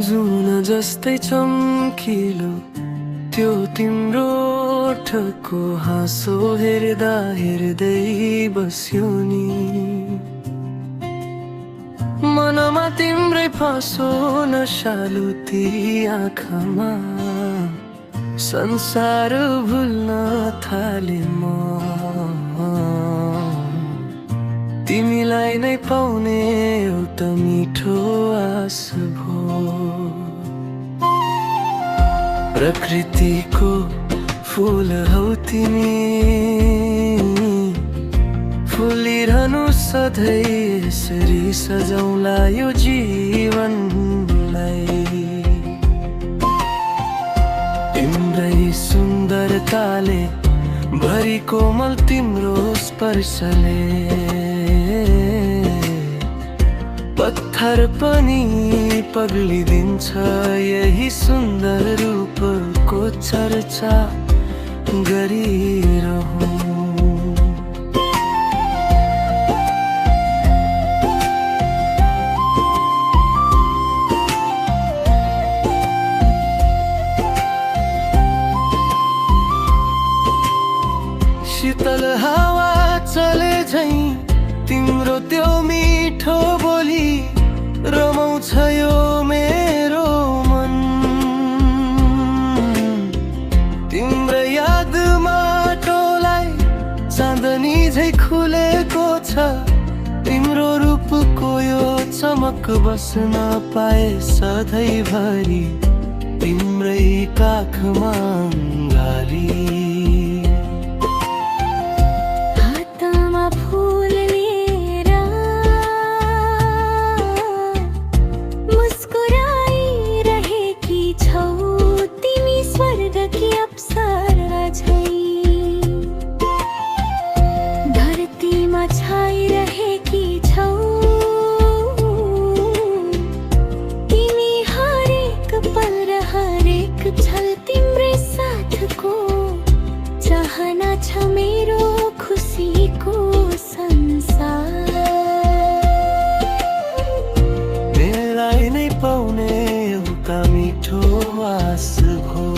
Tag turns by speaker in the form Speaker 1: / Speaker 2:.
Speaker 1: जुन जस्तै चम्किलो त्यो तिम्रो ओठको हाँसो हेर्दा हेर्दै बस्यो नि। मनमा तिम्रै फाँसो नशालु ती आँखामा संसार भुल्न थाले म। तिमीलाई नै पाउने एउटा मिठो आस भो। प्रकृतिको फुल हौ तिमी, फुलिरहनु सधैँ यसरी सजाउँला यो जीवनलाई। तिम्रै सुन्दरताले भरि कोमल तिम्रो स्पर्शले पत्थर पनि पग्लिदिन्छ। यही सुन्दर रूपको चर्चा गरिरहूँ। शीतल हावा चले झैं तिम्रो त्यो मिठो बोली रमाउँछ यो मेरो मन। तिम्रो यादमा टोलाई चाँदनी झैं खुलेको छ। तिम्रो रूपको यो चमक बस्न पाए सधैँभरि तिम्रै काखमा अङ्गाली।
Speaker 2: धरतीमा छाइरहेकी छौ तिमी, हरेक पल र हरेक छल तिम्रै साथको चाहना छ मेरो खुसीको संसार।
Speaker 1: तिमीलाई नै पाउने एउटा मिठो आस भो।